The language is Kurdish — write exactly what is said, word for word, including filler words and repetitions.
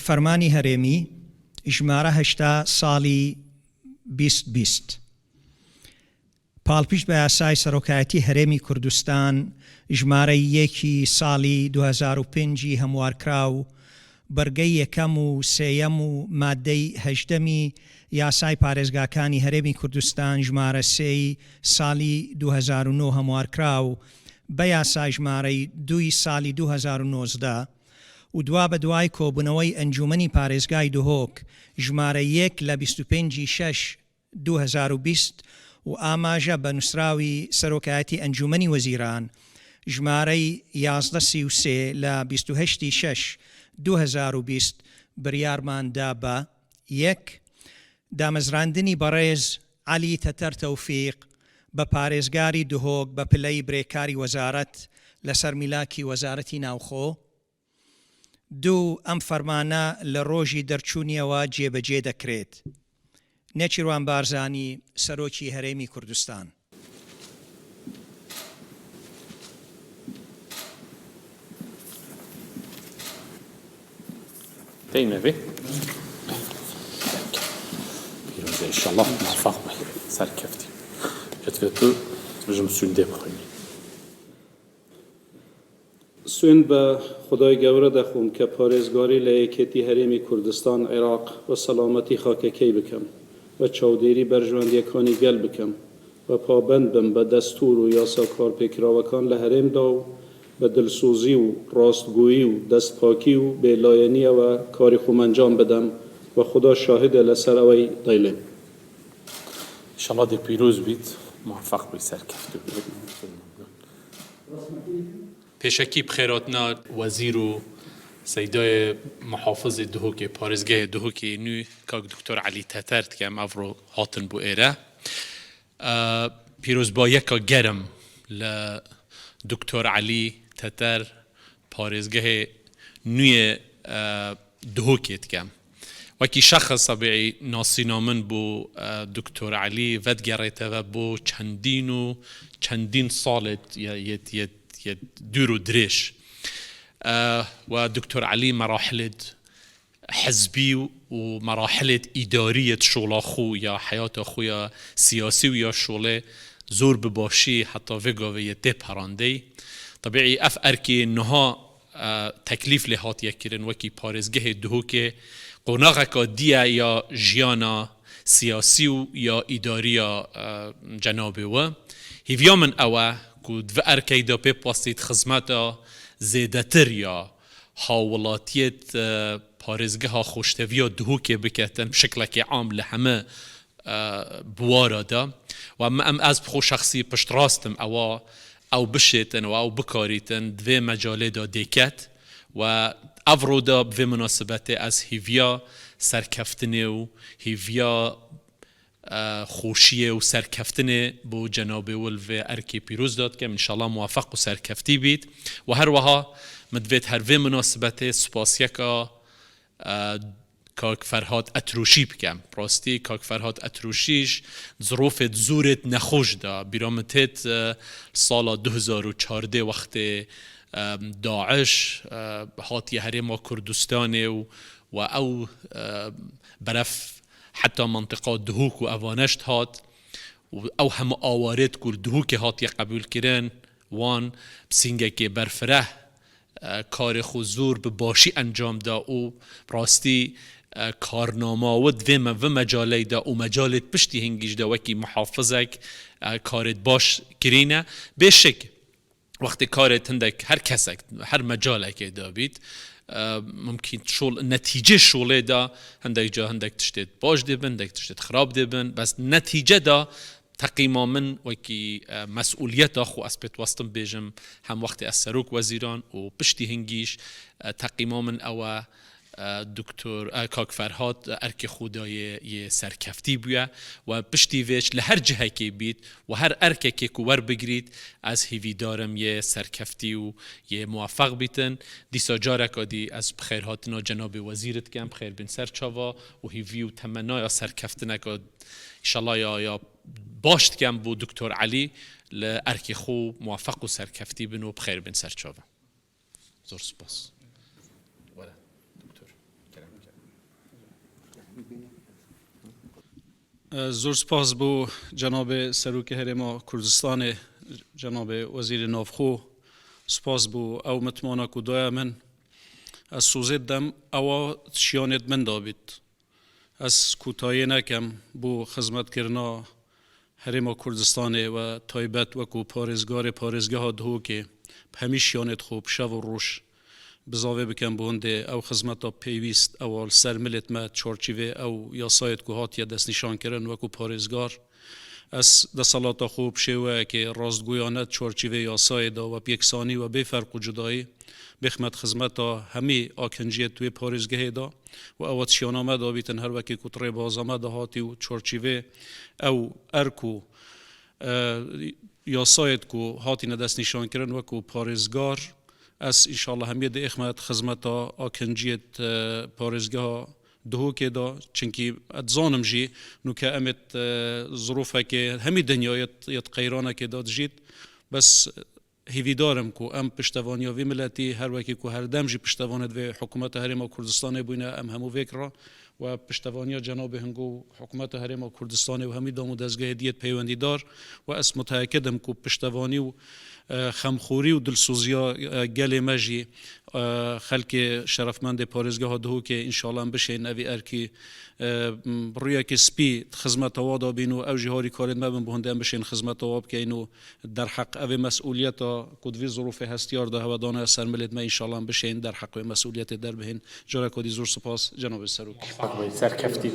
فەرمانی هەرێمی، ژمارە هەشتا، ساڵی بیست بیست. پاڵپشت بە یاسای سەرۆکایەتی هەرێمی کوردستان، ژمارەی یەکی ساڵی دوو هەزار و پێنج ی هەموارکراو، بەرگەی یەکەم و سێیەم و مادەی هەژدەمی یاسای پارێزگاکانی هەرێمی کوردستان، ژمارە سێی ساڵی دوو هەزار و نۆ هەموارکراو بە یاسای ژمارەی دووی ساڵی دوو هەزار و نۆزدە، و دوا بە دوای کۆبوونەوەی ئەنجومەنی پارێزگای دهۆک، ژمارە یەک لە بیست و پێنج ی شەش دوو هەزار و بیست، و ئاماژە بە نووسراوی سەرۆکایەتی ئەنجومەنی وەزیران، ژمارەی یازدە سی و سێ لە بیست و هەشت ی شەش دوو هەزار و بیست، بڕیارمان دا بە: یەک، دامەزراندنی بەڕێز عەلی تەتەر تەوفیق بە پارێزگاری دهۆک بە پلەی برێکاری وەزارەت لەسەر میلاکی وەزارەتی ناوخۆ. دوو، ئەم فەرمانە لە ڕۆژی دەرچوونیەوە جێبەجێ دەکرێت. نێچیروان بارزانی، سەرۆکی هەرێمی کوردستان. Teyme vê. Pîroz e, inşallah muvaffaq be. Serkeftî. Etvê tu ji min sûndê bixwînî. Sûnd bi Xwedayê Gewre dexwim ke parêzgarî li yekêtî herêmî Kurdistan, Iraq û selametî xakekey bikim û çavdêrî berjewendiyekanî gel bikim û pabend bim bi destûr û yasa karpêkirawekan li herêm de û bi dilsozî û rastgoyî û destpakî û bêlayeniye we karê xwe me encam bidim û Xuda şahid e li ser ewey deylêm. Înşallah dê pîroz bît, muwaffaq bî, serkefte bî. Pêşekî bi xêr hatina wezîr û seydayê muhafizê Duhokê, parêzgehê Duhokê nû, kak Doktor Elî Teter dikem, evro hatin bû êre. E, pîrozbayiyeka germ li Doktor Elî Teter, parêzgehê nû yê, e, Duhokê dikem. Wekî şexs, tebîî nasîna min bo, e, Doktor Elî vedigerête ve bo çendîn û çendîn salê yê, yê, yê, yê dûr û dirêj. E, we Doktor Elî merahilêd hizbî û merahilêd îdarî yê şola xwe ya heyata xwe ya siyasî û ya şolê zor bi başî heta vê gavê yê tê perandeyî. Tebîî ev erkê niha e, teklîf lê hatiye kirin wekî parêzgehê Duhokê qonaxeka dî ye ya jiyana siyasî û ya îdarî ya, e, cenabê we. Hîviya min ew e ku di vê erkeyî de pê pastî di xizmeta zêdetir ya hawwelatiyêt, e, parêzgeha xoşteviya Duhokê biketin bi şiklekê am li heme e, biwara de. Û em, em ez bi xwe şexsî piştrast im ewa ew bişêtin û ew bikarîtin di vê mecalê de dê ket. Û evro de bi vê minasibetê ez hîviya serkeftinê û hîviya, e, xweşiyê û serkeftinê bo cenabê we li vê erkê pîroz de dikim. Înşallah muwafeq û serkeftî bît. Û her wiha min divêt her vê minasibetê spasiyeka, e, Kak Ferhat Etrûşî bikem. Rastî, Kak Ferhat Etrûşî ji zirofêt zûrêt nexweş de, bîra min têt, e, sala du hezar û çardeh wextê, e, DAIŞ, e, hatiye herêma Kurdistanê û, û ew, e, beref heta mentiqa Duhok û evane jî hat û ew hemû awarêt ku li Duhokê hatiye qebûlkirin, wan bi sîngekê berfireh e, karê xwe zor bi başî encam da û rastî, e, karnama we di vê me, vê mecaleyê de û mecalêt piştî hingî jî de wekî muhafizek, e, karêt baş kirîne. Bêşik, wextê karêt hindek her kesek, her mecalekê de bît, e, mimkîn şol, netîcê şolê de hindek ca hindek tiştêt baş dê bin, hindek tiştêt xirab dê bin, bes netîce de Teqîma min wekî, e, mesûliyeta xwe ez pê diwestim bêjim, hem wextê ez serok wezîran û piştî hingî jî, e, teqîma min ew e, e, Doktor, e, Kak Ferhat, e, erkê xwe dayê yê serkeftî bûye we piştî vê jî li her cihekê bît û her erkekê ku werbigirît, ez hîvîdar im yê serkeftî û yê muwefeq bîtin. Dîsa careka dî ez bi xêrhatina cenabê wezîrê dikem, bi xêr bên ser çava û hîvî û temenaya serkeftineka Înşallah ya, ya baş dikem bo Doktor Elî, li erkê xwe muwefeq û serkeftî bin û bi xêr bên ser çavan. Zor spas. Were, Doktor. Kerem. Zor spas bo cenabê Serokê Herêma Kurdistanê, cenabê Wezîrê Navxwe, spas bo ew mitmana ku daye min. Ez sozê dem ewa şiyanêt min dabît. Ez kûtayê nekem bo xizmetkirina Herêma Kurdistanê we taybet wekû parêzgarê parêzgeha Duhokê bi hemî şiyanêt xwe bi şev û roj bizavê bikem bo hindê ew xizmeta pêwîst ewa li ser milêt me çarçîvê ew yasayêt ku hatiye destnîşankirin wekû parêzgar. Ez deselata xwe bi şêweyekê rastgoyane çarçîvê yasayê de we bi yeksanî we bê ferq û cudayî bêxme di xizmeta hemî akinciyêt wê parêzgehê de û ewa şiyana me dabîtin her wekî ku di rêbaza me de hatî û çarçîvê ew erk û, e, yasayêt ku hatine destnîşankirin wekû parêzgar, ez înşallah hemiyê diêxme di xizmeta akinciyêt, e, parêzgeha Duhokê de, çinkî ez dizanim jî nûke em ê di, e, zirofekê hemî dinya yê di, yê di qeyranekê de dijît. Bes hêvîdar im ku em piştevaniya vî miletî her wekî ku her dem jî piştevanê divê hikûmeta Herêma Kurdistanê bûyne, em hemû vêk re we piştevaniya cenabê Hingo û hikûmeta Herêma Kurdistanê û hemî dam û dezgehê diyêt peywendîdar we ez muteekid im ku piştevanî û, e, xemxorî û dilsoziya, e, gelê me jî, e, xelkê şerefmendê parêzgeha Duhokê înşallah em bişên evî erkî, e, rûyekê spî di xizmeta wa de bîn û ew jî harîkarên me bin bo hindê em bişên xizmeta wa bikeyn û derheq evê mesûliyeta ku di vî zirofê hestiyar de hewe dane ser milêt me, înşallah em bişên derheq wê mesûliyetê derbihên. Careka dî zor spas cenabê Serok. Serkeftî.